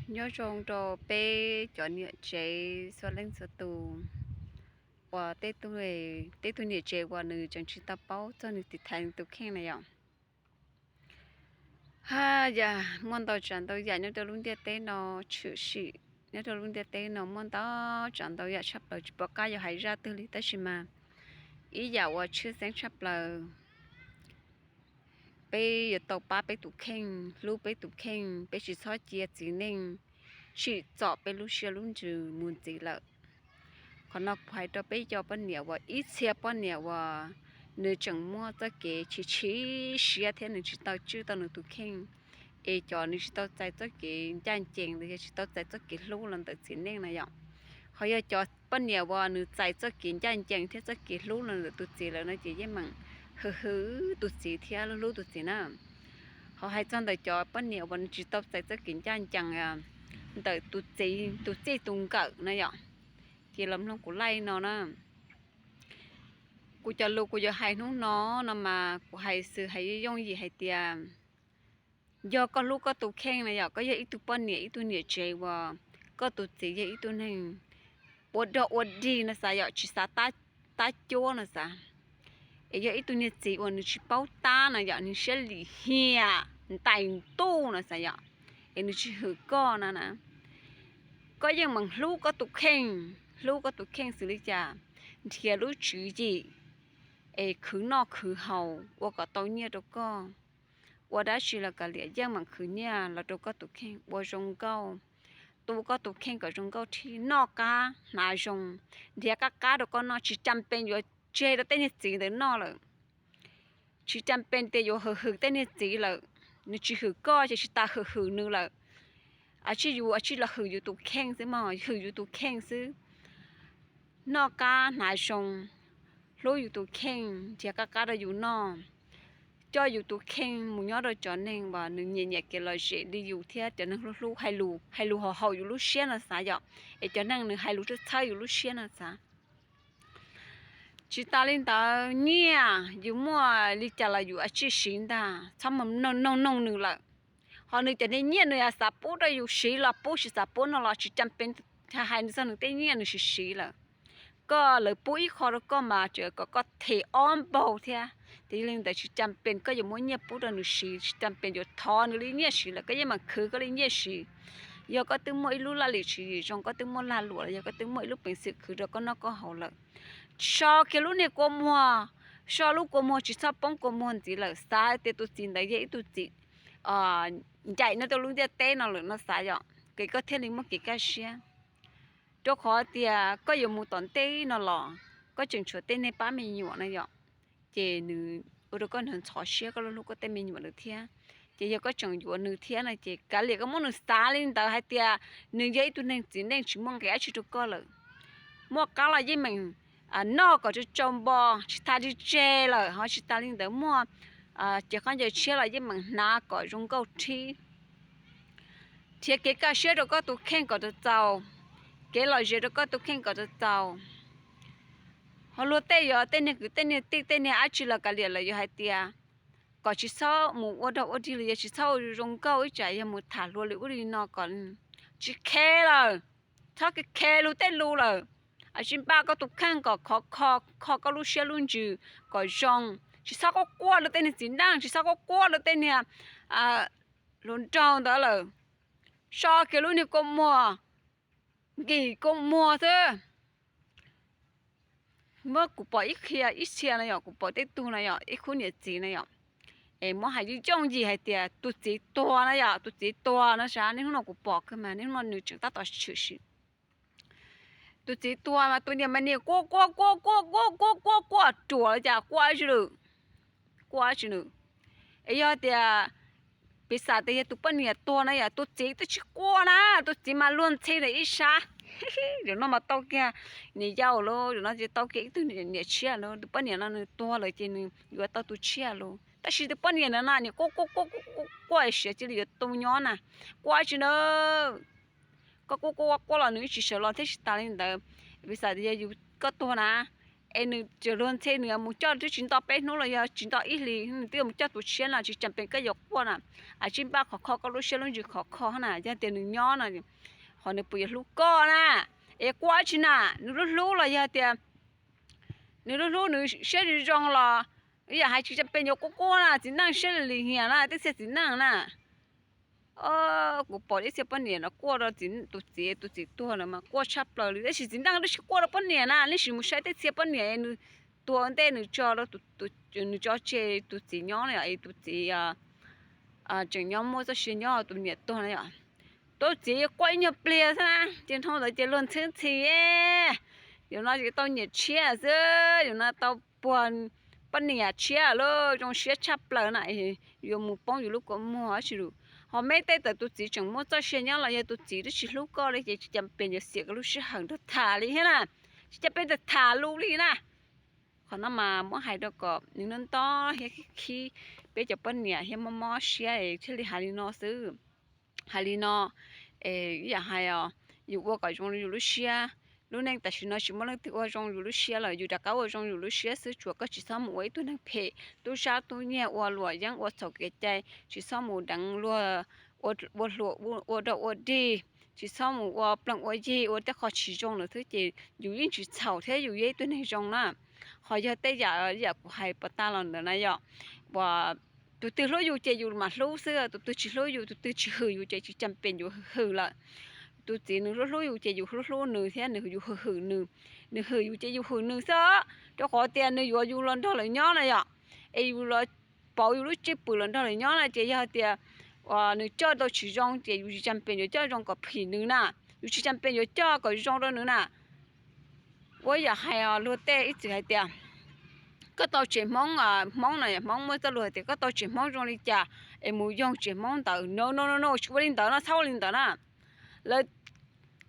Nyob zoo rau peb cov niam tsev txhua leej txhua tus uas tej tug niam tsev uas nws tseem tsis tau paub txog nws tiv thaiv nws tus kheej na yom. Haj yam muaj ntau tsav ntau yam nyob rau lub ntiaj teb no, tshwm sim nyob rau lub ntiaj teb no muaj ntau tsav ntau yam tshaj plaws tsis pom qab yuav hais zaj twg li, tab sis mas ib yam uas tshwj xeeb tshaj plaws, peb yuav tau pab peb tus kheej, hlub peb tus kheej, peb tsis txhob cia txiv neej tsim txom peb lub siab lub ntsws mus ntxiv lawm. Qhov no kuv hais rau peb cov poj niam uas ib txhia poj niam uas nws tseem muaj txoj kev chim chim siab thiab nws tsis tau tswj tau nws tus kheej, es cov nws tsis tau txais txoj kev ncaj ncees los yog tsis tau txais txoj kev hlub los ntawm txiv neej na yom. Ho yog cov poj niam uas nws txais txoj kev ncaj ncees thiab txoj kev hlub los ntawm tus txiv lawm no ces yeej meem hwm hwm tus txiv thiab hlub tus txiv na. Ho hais txog ntawm cov poj niam uas nws tsis tau txais txoj kev ncaj ncees ntawm tus txiv tus txij tus nkawm na yom, ces los mloog kuv laij no na. Kuv cov lus kuv yuav hais hnub no no mas kuv hais xwb hais yooj yooj yim hais tias yog koj hlub koj tus kheej na yom, koj yog ib tug poj niam ib tug niam tsev uas koj tus txiv yog ib tug neeg ua dog ua dig no xav yom, tsis xav tab cuab no xav, es yog ib tug niag txiv uas nws tsis paub tab no yom, nws siab lim hiam ntais ntuj no xav yom, es nws tsis hwm koj no na, koj yeej meem hlub koj tus kheej, hlub koj tus kheej xws li cas, nrhiav lub tswv yim es khwv noj khwv haus ua kom tau nyiaj rau koj. Ua dab tsi los kav liam yeej meem khwv nyiaj los rau koj tus kheej ua zoo nkauj, tu koj tus kheej kom zoo nkauj thiab noj qab hnav zoo, nrhiav qab qab rau koj noj, tsis cam pes yuav tseg rau tej niag txiv ntawd noj lawm. Tsis cam pes tias yuav hwm hwm tej niag txiv lawm, nws tsis hwm koj ces tsis tas hwm hwm nws lawm. Atsij yus atsij los hwm yus tus kheej xwb mog, hwm yus tus kheej xwb. Noj qab hnav zoo, hlub yus tus kheej, nrhiav qab qab rau yus noj, coj yus tus kheej mus nyob rau cov neeg uas nws nyiam nyiam kev lom zem li yus thiab cov neeg hlub hlub hais lus hais lus haum haum yus lub siab no xav yom, es cov neeg nws hais lus txhawb txhawb yus lub siab no xav. Tsis tas li ntawd nyiaj yus muaj li cas los yus atsij siv ntag, txhob mus noog noog nws lawm. Ho nws cov niag nyiaj nws xav pub rau yus siv los pub, tsis xav pub no los tsis cam pes hais txog nws tej nyiaj nws siv siv lawm. Koj lawv pub ib qho rau koj mas tseem kom koj them ob npaug thiab. Ces yog li ntawd tsis cam pes koj yuav muab nyiaj pub rau nws siv, tsis cam pes yuav thov nws li nyiaj siv lawm, koj yeej meem khwv koj li nyiaj siv. Yog koj twb muaj ib lub laj lim tswv yim zoo, koj twb muaj lag luam los yog koj twb muaj ib lub peev xwm khwv rau koj noj koj haus lawm, so kiag lub niag kua muag, so lub kua muag tsis txhob poob kua muag ntxiv lawm, xav tias tus txiv ntawd yog ib tug txiv ncaim nyob rau lub ntiaj teb no lawm no xav yom, ces koj thiaj li muaj kev kaj siab. Rau qhov tias koj yuav mus tom ntej no los koj tseem tshuav tej niag pab me nyuam no yom, ces nws ua rau koj ntxhov siab koj hlub koj tej me nyuam lawm thiab. Ces yog koj tseem yuav nws thiab no ces kav liam koj muab nws xav li ntawd hais tias nws yog ib tug neeg txiv neej tsis muaj nqis dab tsi rau koj lawm. Muaj qab los yeej meem noj kom tsau tsau npo, tsis tas tseg tseg lawm, ho tsis tas li ntawd muaj cev khaub ncaws tshiab los yeej meem hnav kom zoo nkauj rhib. Nrhiav kev kaj siab rau koj tus kheej kom tau txaus, kev lom zem rau koj tus kheej kom tau txaus. Ho luag tej yog tej niag kwv tej niag tij tej niag dab tsi los kav liam lawm yuav hais tias kom tsis txhob mus ua dog ua dig los yog tsis txhob ua zoo nkauj ib tsam yog mus tham hluas li ub li no kom tsis khe lawm, txhob khe lug tej lus lawm. Tsis npaj koj tus kheej kom khov kho, kho koj lub siab lub ntsws kom zoo, tsis txhob quaj quaj rau tej niag txiv neej, tsis txhob quaj quaj rau tej niag hluas nraug ntawd lawm. So kiag lub niag kua muag, nkim kua muag xwb. Muab kuv pom ib qhia ib txhia no yom, kuv pom tej tug no yom, ib khub niam txiv no yom, es muab hais yooj yooj yim hais tias tus txiv tuag no yom, tus txiv tuag no sas, niaj hnub no kuv pom kawg mas niaj hnub no nws tseem tab tom tshwm sim. Tus txiv tuag mas tus niam mas niam quaj quaj quaj quaj quaj quaj quaj quaj ruam li cas quaj dab tsi lawm, quaj dab tsi lawm. Es yog tias piv xam tias yog tus poj niam tuag na yom, tus txiv twb tsis quaj na, tus txiv mas luag ntxhi ntawm ib sab. Zaum no mas tau kiag niam yau lauj, zaum no ces tau kiag ib tug niam tshiab lauj, tus poj niam no nws tuag lawm ces nws yuav tau tus tshiab lauj. Tab sis tus poj niam no na niam quaj quaj quaj quaj quaj siav cia li yuav tu nyob na, quaj dab tsi na. Koj quaj quaj quaj los nws ib tsis sawv los thiab, tsis tas li ntawd, piv xam tias yog yus koj tuag na, es nws tseem luag ntxhi nws mus coj twb tsis nto peb hnub los yog tsis nto ib hlis nws twb yuav mus coj tus tshiab no tsis cas pes koj yuav quaj na. Ua tsis npaj khov kho koj lub siab lub ntsws khov kho na, yog tias nws nyob no ho nws puas yuav hlub koj na? Es quaj tsi na, nws lub hlub los yog tias nws lub hlub nws siab zoo zoo los yam hais tsis cas pes yuav quaj quaj na, txiv neej siab li lim hiam na, tej txhia txiv neej na. Kuv pom tej txhia poj niam no quaj rau tus txiv, tus txiv tuag no mas quaj tshaj plaws li, tab sis txiv neej twb tsis quaj rau poj niam na, nej sim mus saib tej txhia poj niam nws tuag ntej nws tso rau, nws tso tseg tus txiv nyob no, tus txiv tseem nyob muaj txoj sia nyob tus niam tuag na yom. Tus txiv quaj ib nyuag pliag xwb na, ces dhau ntawd ces luag ntxhi ntxhi, yus no ces tau niam tshiab xwb, yus no tau puag poj niam tshiab lub zoo siab tshaj plaws na, yuav mus poob yus lub kua muag tsi lus. Ho me tej tawm tus txiv tseem muaj txoj sia nyob los yog tus txiv twb tsis hlub koj li ces tsis cas pes yuav xiam koj lub sij hawm nrog tham li thiab na, tsis cas pes tham lus li na. Qhov no mas muab hais rau kom nws nto nto thiab khib peb cov poj niam thiab mob mob siab thiaj li hais li no xwb. Hais li no, ib yam hais os, yus ua kom zoo yus lub siab. Lub neej tam sim no tsis muaj leej twg ua zoo yus lub siab lawm, yus rov qab ua zoo yus lub siab xwb, tsuas koj tsis txhob mus ua ib tug neeg phem, tub sab tub nyiag, ua luam yeeb, ua txhaum kev cai, tsis txhob mus deev luag, ua hluas ua dog ua dig, tsis txhob mus ua plees ua yig, ua tej qho tsis zoo lawm xwb ces yus yeej tsis txhaum thiab yus yog ib tug neeg zoo na. Ho yog tej yam, yam kuv hais puas tag los ntawd na yom, uas tus twg hlub yus ces yus mam hlub xwb, tus twg tsis hlub yus, tus twg tsis hwm yus ces tsis cas pes yuav hwm lawm. Tus txiv nws hlub hlub yus ces yus hlub hlub nws thiab nws, yus hwm hwm nws, nws hwm yus ces yus hwm nws xwb, rau qhov tias nws yuav yus los nrog lawv nyob na yom, es yus los pauv yus lub cwj pwm los nrog lawv nyob na, ces yog tias nws coj tau tsis zoo ces yus tsis cas pes yuav coj zoo kom phim nws na, yus tsis cas pes yuav coj kom zoo rau nws na. Ua yam hais luag tej ib txwm hais tias koj tau tsev Hmoob, Hmoob no, Hmoob muaj txoj lus hais tias koj tau tsev Hmoob zoo li cas es mus yoog tsev Hmoob ntawd, no no no no, tsis ua li ntawd no, txhob ua li ntawd na. Lawv,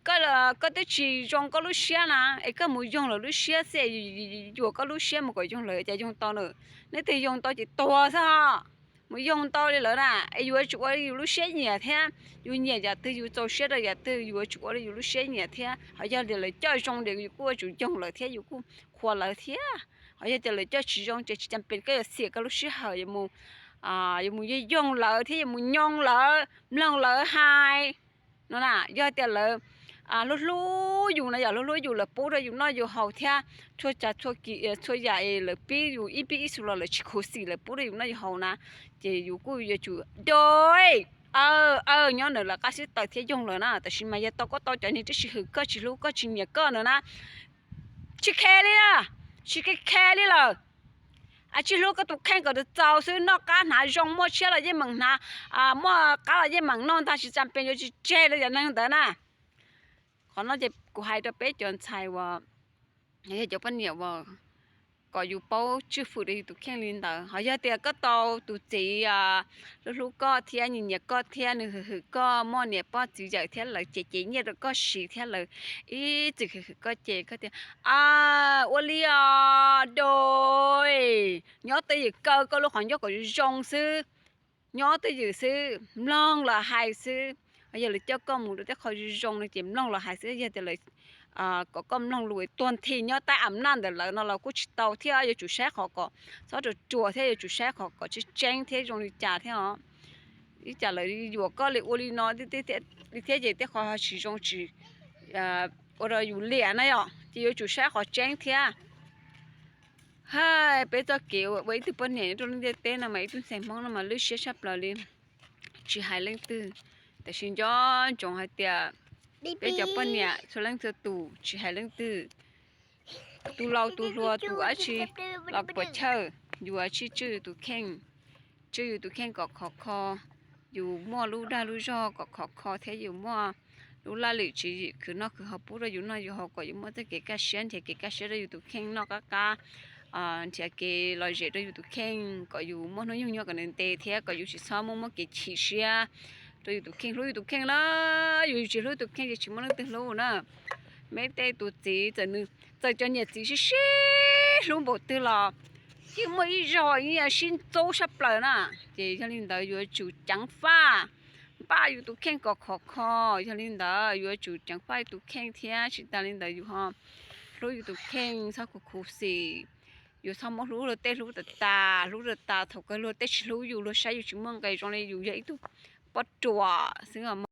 koj twb tsis zoo koj lub siab na, es koj mus yoog lawv lub siab xwb, yuam koj lub siab mus kom yoog lawv cas yoog tau na. Leej twg yoog tau ces tuag xwb ho. Mus yoog tau li lawv na, es yus yuav tsum ua li yus lub siab nyiam thiab, yus nyiam yam twg yus txaus siab rau yam twg yus yuav tsum ua li yus lub siab nyiam thiab. Ho yog tias lawv coj zoo ces yus kuj yuav tsum yoog lawv thiab yus kuj qhuas lawv thiab. Ho yog tias lawv coj tsis zoo ces tsis cas pes koj yuav xiam koj lub sij hawm yuav mus yoog lawv thiab yuav mus nyoo lawv, mloog lawv hais no na. Yog tias lawv hlub hlub yus na, yog hlub hlub yus lawv pub rau yus noj yus haus thiab txhua tsav txhua yam es lawv pib yus ib pib ib xu los lawv tsis khuv xim lawv pub rau yus noj yus haus na, ces yus kuj yuav tsum do aw nyob ntawm lawv qab xib taws thiab yoog lawv na. Tab sis mas yog tau koj tau cov niag twb tsis hwm koj, tsis hlub koj, tsis nyiam koj ntawd na, tsis khe li na, tsis khe khe li lawm. Tsis hlub koj tus kheej kom txaus xwb, noj qab hnav zoo, muaj tshiab los yeej meem hnav, muaj qab los yeej meem noj ntag, tsis cas pes yuav tsis tseg li cov neeg ntawd na. Qhov no ces kuv hais rau peb cov ntxhais uas yog cov poj niam uas kom yus paub tswj fwm rau yus tus kheej li ntawd. Ho yog tias koj tau tus txiv hlub hlub koj thiab nyiam nyiam koj thiab nws hwm hwm koj, muaj niam pog txiv yawm thiab lawv ces ces nyiaj rau koj siv thiab lawv ib txwm hwm hwm koj ces koj tias ua li os do, nyob twj ywm, kaw koj lub qhov ncauj kom zoo xwb, nyob twj ywm xwb, mloog lawv hais xwb. Yog lawv coj koj mus rau tej qhov zoo zoo no ces mloog lawv hais xwb. Yog tias lawv kom koj mloog lus tuag nthi nyob tab am naj ntawm lawv no los kuj tsis tau thiab, yuav tsum saib qhov kom txhob ruam ruam thiab yuav tsum saib qhov kom tseeb tseeb thiab zoo li cas thiab os. Ib tsam lawv yuam koj li ua li no li thiab ces tej qhov tsis zoo tsis ua rau yus liam na yom, ces yuav tsum saib qhov tseeb thiab. Hais peb txoj kev ua ib tug poj niam nyob rau lub ntiaj teb no mas ib tug ntxhais Hmoob no mas lwj siab tshaj plaws li, tsis hais leej twg. Tab sis nco ntsoov hais tias peb cov poj niam txhua leej txhua tus tsis hais leej twg, tus laus tus hluas tus dab tsi los puas chawj, yus tsij tswj yus tus kheej, tswj yus tus kheej kom khov kho, yus muaj lub dag lub zog kom khov kho thiab yus muaj lub laj lim tswv yim khwv noj khwv haus pub rau yus noj yus haus kom yus muaj txoj kev kaj siab, nrhiav kev kaj siab rau yus tus kheej noj qab qab, nrhiav kev lom zem rau yus tus kheej kom yus muaj hnub nyoog nyob kom ntev ntev thiab kom yus tsis txhob muaj muaj kev chim siab rau yus tus kheej. Hlub yus tus kheej na, yus tsis hlub yus tus kheej ces tsis muaj leej twg hlub na. Meb tej tus txiv txawm nws, txawm cov niam txiv sib sib hlub npaum twg los yeej muaj ib zaug yeej sib ntxub sab plaws na. Ces yog li ntawd yuav tsum ceev faj, npaj yus tus kheej kom khov kho. Yog li ntawd yuav tsum ceev faj yus tus kheej thiab tsis tas li ntawd yus ho Hlub yus tus kheej, txhob khuv khuv xim. Yus txhob muab hlub luag tej hlub tas tas, hlub tas tas, thaum kawg luag tej tsis hlub yus, luag saib yus tsis muaj nqis, zoo li yus yog ib tug pob ruam xwb os.